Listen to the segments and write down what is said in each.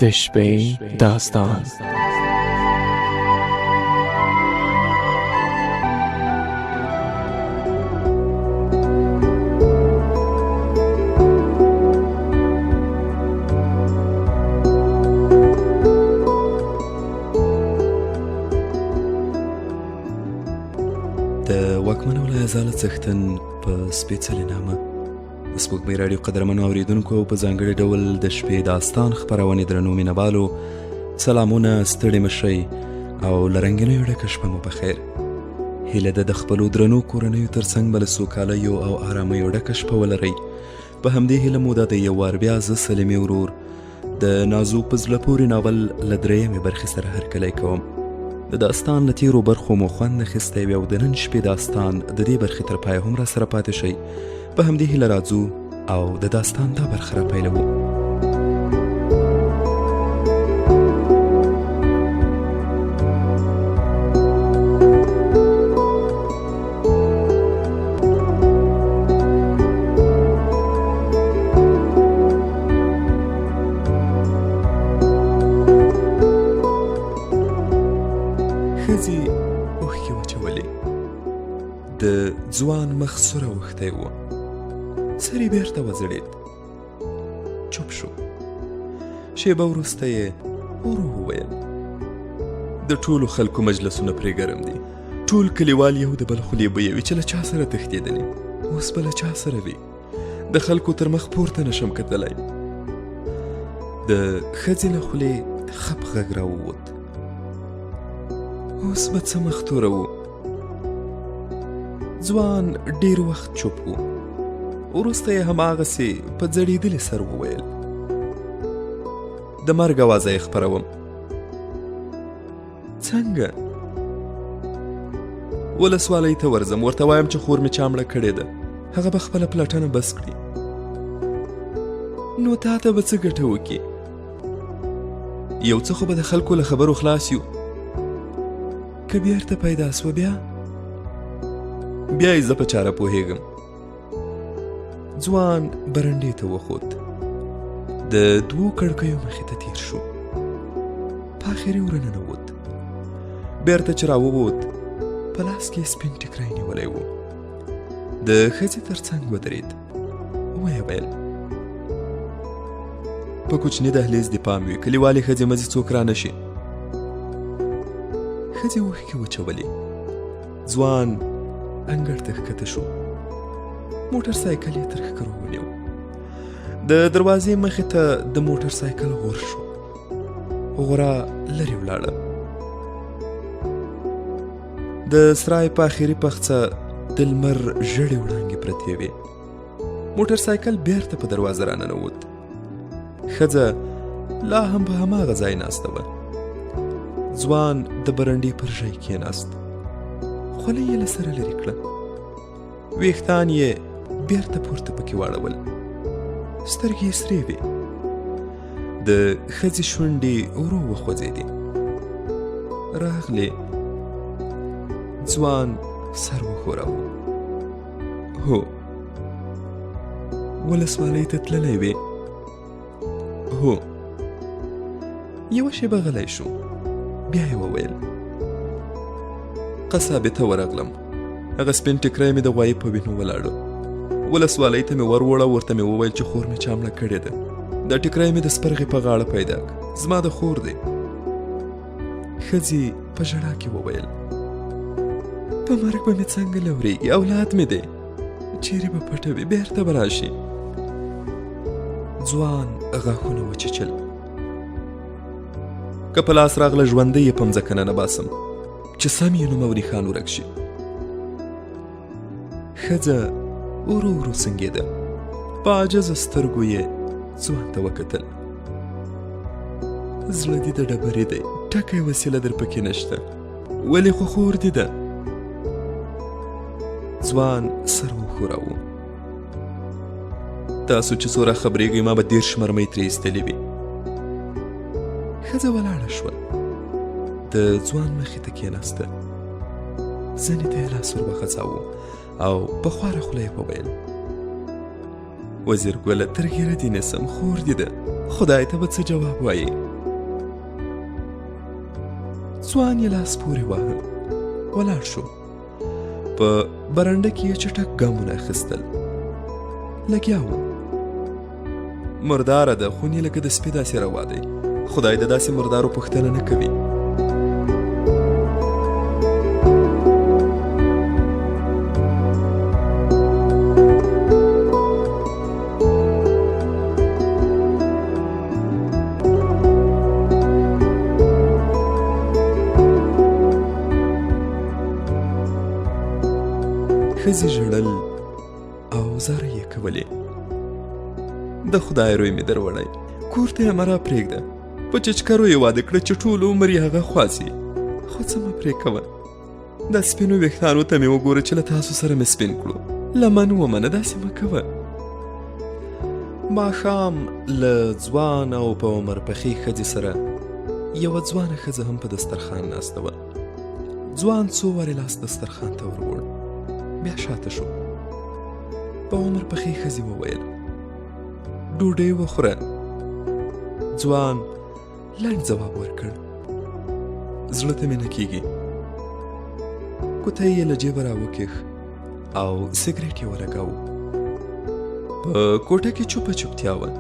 د شپې داستان. د واکمنو له ازاله څښتن په سپېڅلې نامه د سپوږمۍ راډیو قدرمنو اوریدونکو او په ځانګړي ډول د شپې داستان خپرونې درنو مینهوالو سلامونه، ستړي مشئ او له رنګینیو ډکه شپه مو په خیر. هیله ده د خپلو درنو کورنیو ترڅنګ به له سوکالیو او آرامیو ډکه شپه ولرئ. په همدې هیله مو دا د یو وار بیا زه سلیمي ورور د نازو په زړه پورې ناول له درېیمې برخې سره هرکلی کوم. د داستان له تیرو برخو مو خوند اخیستی وي او د نن شپې داستان د دې برخې تر پایه هم را سره پاتې شئ. په همدې هیله راځو او د داستان دا برخه را پیلوو. ښځې اوښکې وچولې. د ځوان مخ سور اوښتی و، سر یې بیرته وځړېد، چوپ شو. شېبه وروسته یې ورو وویل: د ټولو خلکو مجلسونه پرې ګرم دي، ټول کلیوال یو د بل خولې بویوي چې له چا سره تښتېدلې، اوس به له چا سره وي؟ د خلکو تر مخ پورته نشم کتلی. د ښځې له خولې خپ غږ راووت: اوس به څه مخ توروو؟ ځوان ډیر وخت چوپ و، وروسته یې هماغسې په ځړېدلي سر وویل: د مرګ اوازه یې خپروم. څنګه؟ ولسوالۍ ته ورځم، ورته وایم چې خور مې چا مړه کړې ده، هغه به خپله پلټنه بس کړي. نو تا ته به څه ګټه وکړي؟ یو څه خو به د خلکو له خبرو خلاص یو. که بیرته پیدا سوه بیا بیا یې زه په چاره پوهېږم. ځوان برنډې ته وخوت، د دوو کړکیو مخې ته تیر شو، په اخري وره ننوت. بیرته چې راووت په لاس کې سپین ټیکری نیولی و. د ښځې تر څنګ ودرېد، ویې ویل: په کوچني دهلیز دې پام وي، کلیوالې ښځې مزې څوک را نه شي. ښځې اوښکې وچولې. ځوان انګړ ته ښکته شو، موټر سایکل یې تر ښکرو ونیو، د دروازې مخې ته د موټر سایکل غور شو، غوره لرې ولاړه. د سرای په اخري پخڅه د لمر ژړې وړانګې پرتې وې. موټر سایکل بیرته په دروازه راننوت. ښځه لا هم په هماغه ځای ناسته وه. ځوان د برنډې پر ژۍ کېناست، خولۍ یې له سره لرې کړه، ویښتان یې بیرته پورته پکې واړول، سترګې یې سرې وې. د ښځې شونډې ورو وخوځېدې. راغلې. ځوان سر وښوراوه. هو، ولسوالۍ ته تللی وې؟ هو. یوه شېبه غلی شو، بیا یې وویل: قصابې ته ورغلم، هغه سپین ټیکری مې د غوایي په وینو ولاړو، ولسوالۍ ته مې وروړه، ورته مې وویل چې خور مې چا مړه کړې ده، دا ټیکری مې د سپرغې په غاړه پیدا کړ، زما د خور دی. ښځې په ژړا کې وویل: په مرګ به مې څنګه لورېږي، اولاد مې دی، چیرې به پټه وي، بیرته به راشي. ځوان غاښونه وچیچل. که په لاس راغله ژوندۍ یې په مځکه ننه باسم چې سم یې نوم او نښان ورک شي. ښځه ورو ورو سنګېده، په عاجزه سترګو یې ځوان ته وکتل. زړه دې د ډبرې دی، ټکی وسیله در پکې نشته، ولې خو خور دې ده. ځوان سر وښوراوه. تاسو چې څو راخبرېږئ ما به 30 مرمۍ ترې ایستلې وي. ښځه ولاړه شوه، د ځوان مخې ته کېناسته، زنې ته یې لاس ور وغځاوه او په خواره خوله یې وویل: وزیر ګله، تر ږیره دې نیسم، خور دې ده، خدای ته به څه جواب وایې؟ ځوان یې لاس پورې واهه، ولاړ شو. په برنډه کې یې چټک ګامونه اخیستل، لګیا و. مرداره ده، خون یې لکه د سپي داسې روا دی. خدای د داسې مردارو پوښتنه نه کوي. ښځې ژړل او زارۍ یې کولې. د خدای روی مې دروړی، کور ته یې مه راپرېږده. په چچکرو یې واده کړه چې ټول عمر یې هغه خوا ځي، خو څه مه پرې کوه. دا سپینو ویښتانو ته مې وګوره چې له تاسو سره مې سپین کړو. لمن ومنه، داسې مه کوه. ماښام له ځوان او په عمر پخې ښځې سره یوه ځوانه ښځه هم په دسترخوان ناسته وه. ځوان څو وارې لاس دسترخوان ته ور وړ، بیا شاته شو. په عمر پخې ښځې وویل، ډوډۍ وخوره. ځوان لنډ ځواب ورکړ، زړه ته مې نه کیږي. کوتی یې له جیبه راوکېښ او سګرټ یې ولګاوه. په کوټه کې چوپه چوپتیا وه.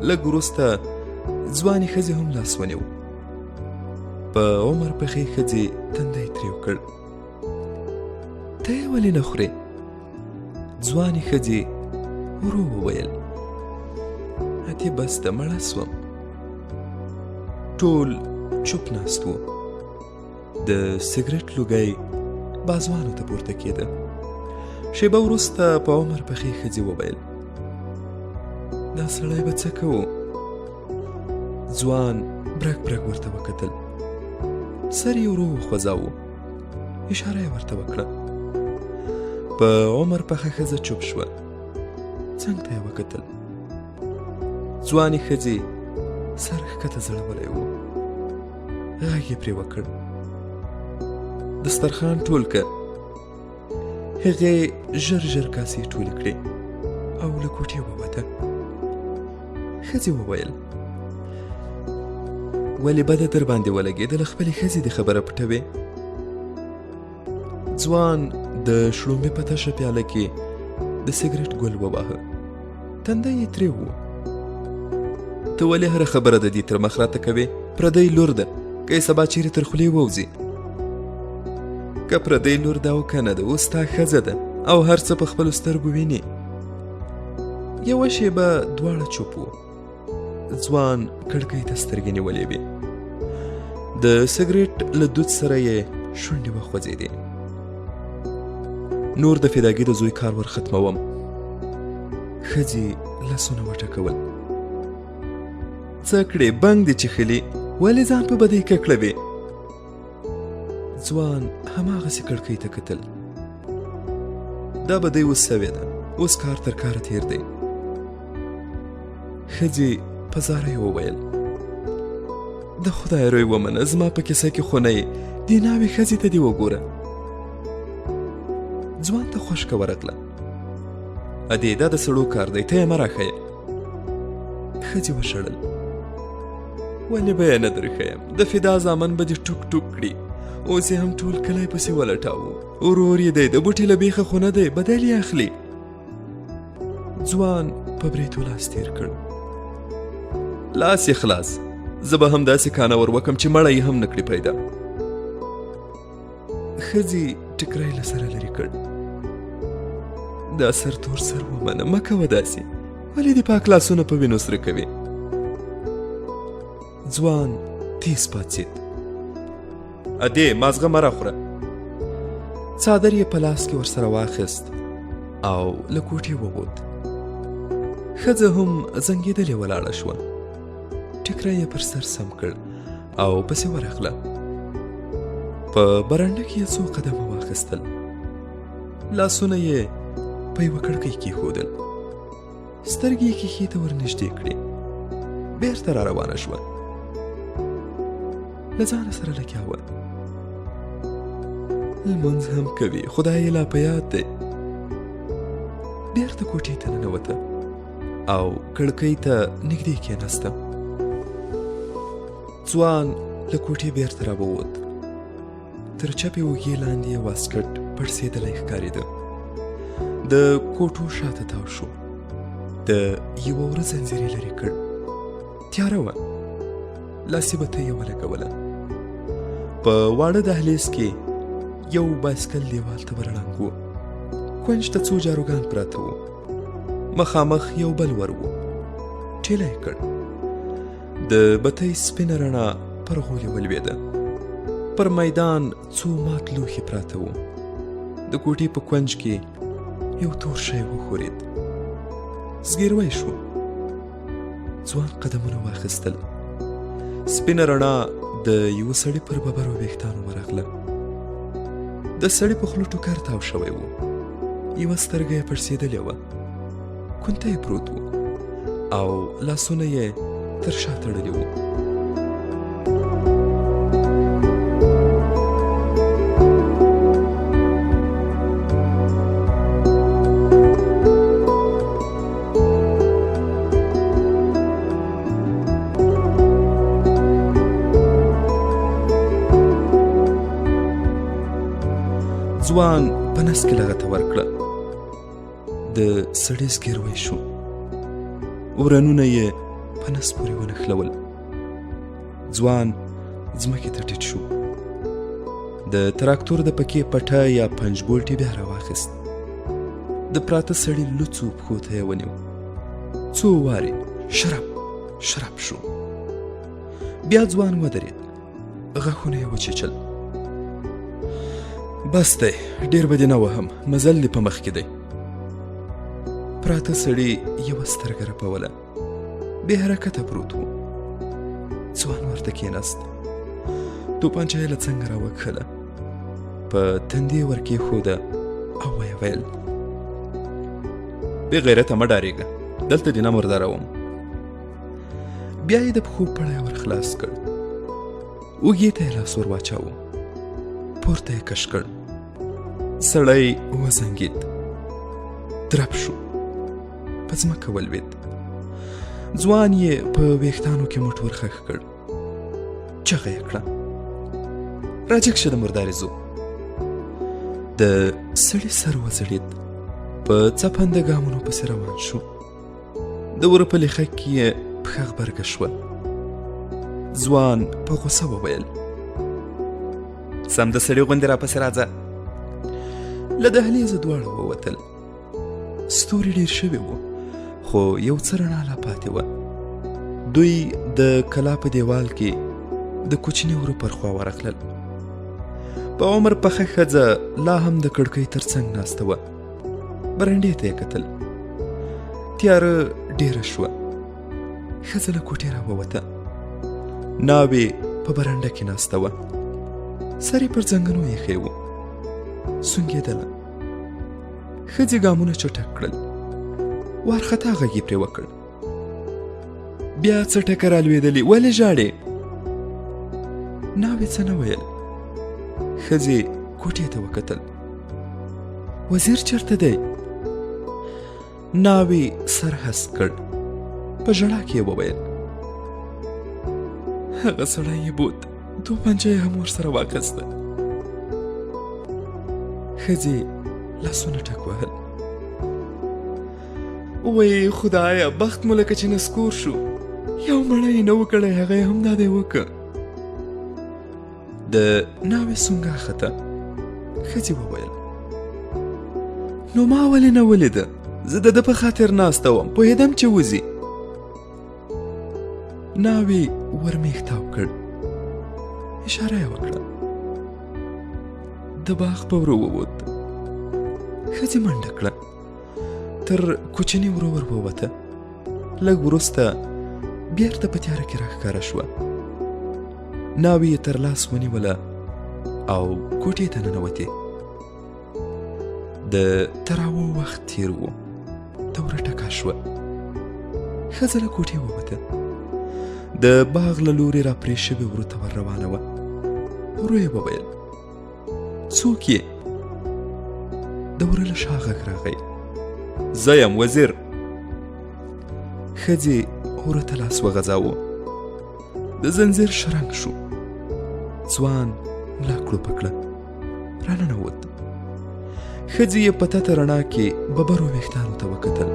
لږ وروسته ځوانې ښځې هم لاس ونیو. په عمر پخې ښځې تندی تریو کړ. ته یې ولې نه خورې؟ ځوانې ښځې ورو وویل، اتې بس ده، مړه سوم. ټول چوپ ناست وو. د سګرټ لوګی بازوانو ته پورته کېده. شېبه وروسته په عمر پخې ښځې وویل، دا سړی به څه کوو؟ ځوان برګ برګ ورته وکتل، سر یې ورو وخوځاوه، اشاره یې ورته وکړه. په عمر پخه ښځه چوپ شوه، څنګ ته یې وکتل. ځوانې ښځې سر ښکته ځړولی و. غږ یې پرې وکړ، دسترخوان ټول که. هغې ژر ژر کاسې ټولې کړې او له کوټې ووته. ښځې وویل، ولې بده در باندې ولګېده، له خپلې ښځې دې خبره پټوې؟ ځوان د شړومبې په تشه پیاله کې د سګرټ ګل وواهه، تندی یې تریو و. ته ولې هره خبره د دې تر مخ راته کوې؟ پردۍ لور ده، که یې سبا چیرې تر خولې ووځي. که پردۍ لور ده او که نه ده، اوس ستا ښځه ده او هر څه په خپلو سترګو ویني. یوه شېبه دواړه چوپ وو. ځوان کړکۍ ته سترګې نیولې وې. د سګرټ له دود سره یې شونډې وخوځېدې. نور د فداګي د زوی کار ور ختموم. ښځې لاسونه وټکول. څه کړې، بنګ دې چیښلي، ولې ځان په بدۍ ککړوې؟ ځوان هماغسې کړکۍ ته کتل. دا بدۍ اوس سوې ده، اوس کار تر کاره تېر دی. ښځې په زارۍ وویل، د خدای روی ومنه، زما په کیسه کې خو نه یې، دې ناوې ښځې ته دې وګوره. ځوان ته خوشکه ورغله. ادې، دا د سړو کار دی، ته یې مه راښیه. ښځې وشړل. ولې به یې نه درښیم؟ د فدا زامن به دې ټوک ټوک کړي. اوس یې هم ټول کلی پسې ولټاوه. ورور یې دی، د بوټي له بیخه خو نه دی، بدل یې اخلي. ځوان په برېتو لاس تېر کړ. لاس یې خلاص، زه به هم داسې کانه ور وکم چې مړی یې هم نه کړي پیدا. ښځې ټکری له سره لرې کړ. دا سر تور سر ومنه، مه کوه داسې، ولې دې پاک لاسونه په وینو سره کوي؟ ځوان تیز پاڅېد. ادې، مازغه مه راخوره. څادر یې په لاس کې ورسره واخیست او له کوټې ووت. ښځه هم زنګېدلې ولاړه شوه. ټیکری یې پر سر سم کړ او پسې ورغله. په برنډه کې یې څو قدمه واخیستل. لاسونه یې په یوه کړکۍ کېښودل. سترګې یې ښیښې ته ورنږدې کړې. بیرته را روانه شوه. له ځانه سره لګیا وه. لمونځ هم کوي، خدای یې لا په یاد دی. بیرته کوټې ته ننوته او کړکۍ ته نږدې کېناسته. ځوان له کوټې بیرته راووت. تر چپې اوږې لاندې یې واسکټ پړسېدلی ښکارېده. د کوټو شاته تاو شو. د یوه وره ځنځیر یې لرې کړ. تیاره وه. لاسي بتۍ یې ولګوله. په واړه دهلیز کې یو بایسکل دیوال ته ورړنګ و. کونج ته څو جاروګان پراته وو. مخامخ یو بل ور و. ټیله یې کړ. د بتۍ سپینه رڼا پر غولي ولوېده. پر میدان څو مات لوښي پراته وو. د کوټې په کونج کې یو تور شی وښورېد. زګیروی شو. ځوان قدمونه واخیستل. سپینه رڼا د یوه سړي پر ببرو ویښتانو ورغله. د سړي په خوله ټوکر تاو شوی و. یوه سترګه یې پړسېدلې وه. کونته یې پروت و او لاسونه یې تر شا تړلي وو. ځوان په نس کې لغته ورکړه. د سړي زګیروی شو. ورنونه یې په نس پورې ونښلول. ځوان ځمکې ته ټیټ شو. د تراکتور د پکې پټه یا پنج بولټ یې بیا راواخیست. د پراته سړي لوڅو پښو ته یې ونیو. څو وارې شرپ شرپ شو. بیا ځوان ودرېد. غاښونه یې وچیچل. بس دی، ډېر به دې نه وهم، مزل دې په مخ کې دی. پراته سړي یوه سترګه رپوله. بې حرکته پروت و. ځوان ورته کېناست. توپانچه یې له څنګه راوکښله. په تندې یې ورکېښوده او ویې ویل: بې غیرته مه ډارېږه، دلته دې نه مرداروم. بیا یې د پښو پړی ور خلاص کړ. اوږې ته یې لاس ور واچاوه. پورته یې کش کړ. سړی وزنګېد. درب شو. په ځمکه ولوېد. ځوان یې په ویښتانو کې موټ ورخښ کړ. چغه یې کړه: راجګ شه د مردارې زو. د سړي سر وځړېد. په څپنده ګامونو پسې روان شو. د وره په لیخه کې یې پښه غبرګه شوه. ځوان په غوسه وویل: سم د سړي غوندې راپسې راځه. له دهلیزه دواړه ووتل. ستوري ډېر شوي وو، خو یو څه رڼا لا پاتې وه. دوی د کلا په دیوال کې د کوچني وره پر خوا ورغلل. په عمر پخه ښځه لا هم د کړکۍ تر څنګ ناسته وه. برنډې ته یې کتل. تیاره ډېره شوه. ښځه له کوټې راووته. ناوې په برنډه کې ناسته وه. سر یې پر ځنګنو ایښی و. سونګېدله. ښځې ګامونه چټک کړل. وارخطا غږ یې پرې وکړ: بیا څه ټکه رالوېدلې، ولې ژاړې؟ ناوې څه نه ویل. ښځې کوټې ته وکتل. وزیر چېرته دی؟ ناوې سر هسک کړ. په ژړا کې یې وویل: هغه سړی یې بوت، توپنچه یې هم ورسره واخیسته. ښځې لاسونه ټک وهل. وی خدایه، بخت مو لکه چې نسکور شو. یو مړی یې نه و کړی، هغه یې هم دا دی وکړه. د ناوې سونګا خته. ښځې وویل: نو ما ولې نه ولیده؟ زه د ده په خاطر ناسته وم، پوهېدم چې وځي. ناوې ورمېښ تاو کړ. اشاره یې وکړه. د باغ په ورو ووت. ښځې منډه کړه. تر کوچني ورو ور ووته. لږ وروسته بیرته په تیاره کې راښکاره شوه. ناوې یې تر لاس ونیوله او کوټې ته ننوتې. د تراوو وخت تیر و. د وره ټکا شوه. ښځه له کوټې ووته. د باغ له لوري راپرې شوې وره ته ور روانه وه. ورو یې وویل: څوک یې؟ د وره له شا غږ راغی: زه یم وزیر. ښځې وره ته لاس وغځاوه. د زنځیر شرنګ شو. ځوان ملا کړوپه کړه، راننوت. ښځې یې په تته رڼا کې ببرو ویښتانو ته وکتل.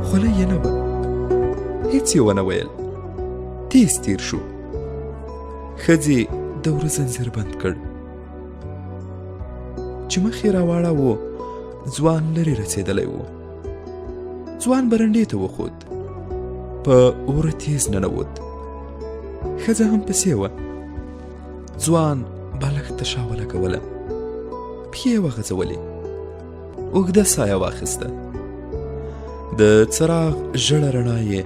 خولۍ یې نه وه، هیڅ یې ونه ویل. تیز تیر شو. ښځې د وره زنځیر بند کړ. چې مخ یې راواړاوه، ځوان لرې رسېدلی و. ځوان برنډې ته وخوت، په وره تیز ننوت. ښځه هم پسې وه. ځوان بالښت ته شا ولګوله، پښې یې وغځولې، اوږده ساه یې واخیسته. د څراغ ژړه رڼا یې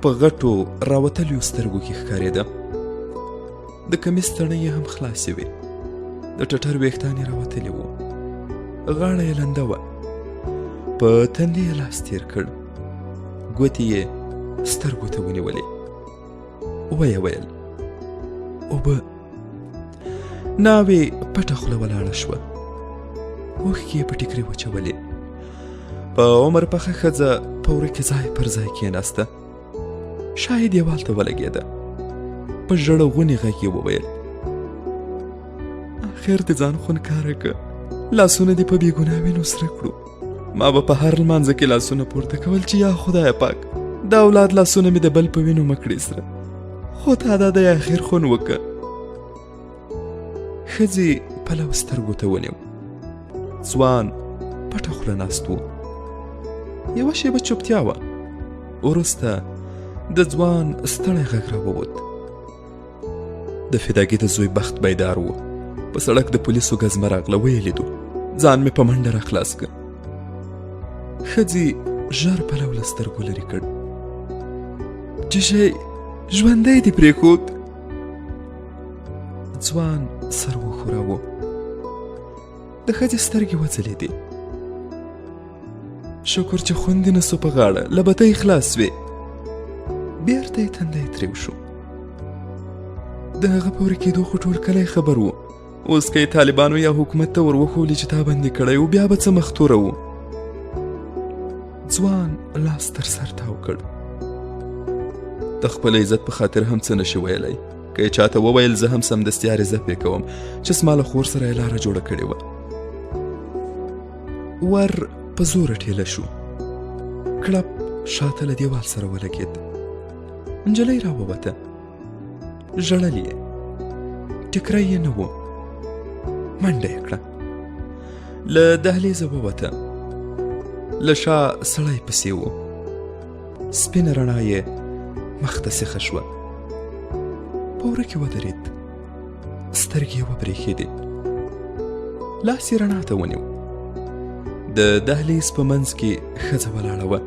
په غټو راوتلیو سترګو کې ښکارېده. د کمیس تڼۍ یې هم خلاصې وې، د ټټر ویښتان یې راوتلي وو، غاړه یې لنده وه. په تندي یې لاس تېر کړ، ګوتې یې سترګو ته ونیولې. ویې ویل اوبه. ناوې پټه خوله ولاړه شوه، اوښکې یې په ټیکري وچولې. په عمر پخه ښځه په وره کې ځای پر ځای کېناسته، شا یې دیوال ته ولګېده. په ژړغوني غږ یې وویل اخر دې ځان خونکاره که، لاسونه دې په بېګناه وینو سره کړو. ما به په هر لمانځه کې لاسونه پورته کول چې یا خدای پاک، دا اولاد لاسونه مې د بل په وینو مه کړې سره، خو تا دا دی اخر خون وکړه. ښځې پلو سترګو ته ونیو. ځوان پټه خوله ناست و. یوه شېبه چوپتیا وه. وروسته د ځوان ستړی غږ راووت. د فداګي د زوی بخت بیدار و. په سړک د پولیسو ګزمه راغله، ویې لیدو. ځان مې په منډه راخلاص کړ. ښځې ژر پلو له سترګو لرې کړ. چې شی ژوندی دې پرېښود. ځوان سر وښوراوه. د ښځې سترګې وځلېدې. شکر چې خوندې نه سو په غاړه، له بتۍ خلاص سوې. بیرته یې تندی تریو شو. د هغه په ورکېدو خو ټول کلی خبر و. اوس که یې طالبانو یا حکومت ته ور وښولې چې تا بندي کړی و، بیا به څه مختوره و. ځوان لاس تر سر تاو کړ. د خپل عزت په خاطر هم څه نشي ویلی. که یې چاته وویل زه هم سمدستي عریضه پرې کوم چې زما له خور سره یې لاره جوړه کړې وه. ور په زوره ټیله شو. کړپ شاته له دیوال سره ولګېد. نجلۍ راووته، ژړل یې، ټیکری یې نه و. منډه یې کړه، له دهلیزه ووته. له شا سړی پسې و. سپینه رڼا یې مخ ته سیخه شوه. په وره کې ودرېد، سترګې یې وبرېښېدې، لاس یې رڼا ته ونیو. د دهلیز په منځ کې ښځه ولاړه وه.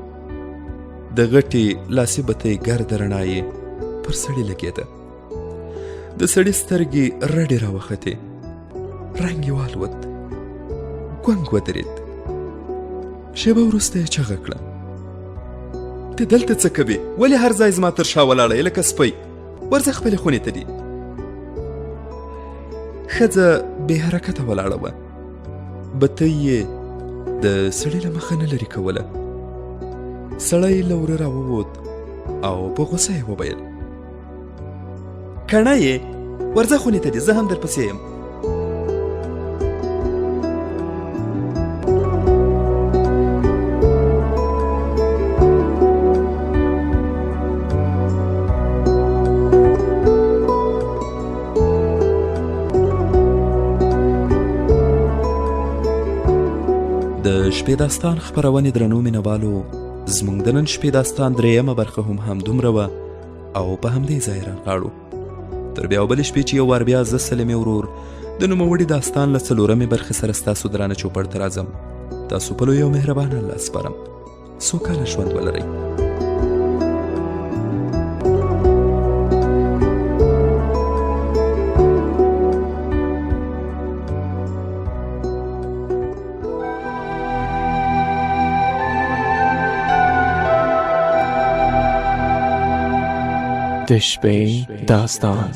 د غټې لاسي بتۍ ګرده رڼا یې پر سړي لګېده. د سړي سترګې رډې راوختې، رنګ یې والوت، ګونګ ودرېد. شېبه وروسته یې چغه کړه، ته دلته څه کوې؟ ولې هر ځای زما تر شا ولاړه یې لکه سپی؟ ورځه خپلې خونې ته دي. ښځه بې حرکته ولاړه وه. بتۍ یې د سړي له مخه نه لرې کوله. سړی له وره راووت او په غوسه یې وویل کڼه یې، ورځه خونې ته دي، زه هم درپسې یم. د شپې داستان خپرونې درنو مینهوالو، زموږ د نن شپې داستان درېیمه برخه هم همدومره وه او په همدې ځای رانغاړو. تر بیا بلې شپې چې یو وار بیا زه سلیمې ورور د نوموړي داستان له څلورمې برخې سره ستاسو درانه چوپړ ته راځم. تاسو په لوی او مهربان الله سپارم. سوکاله ژوند ولرئ. د شپې داستان.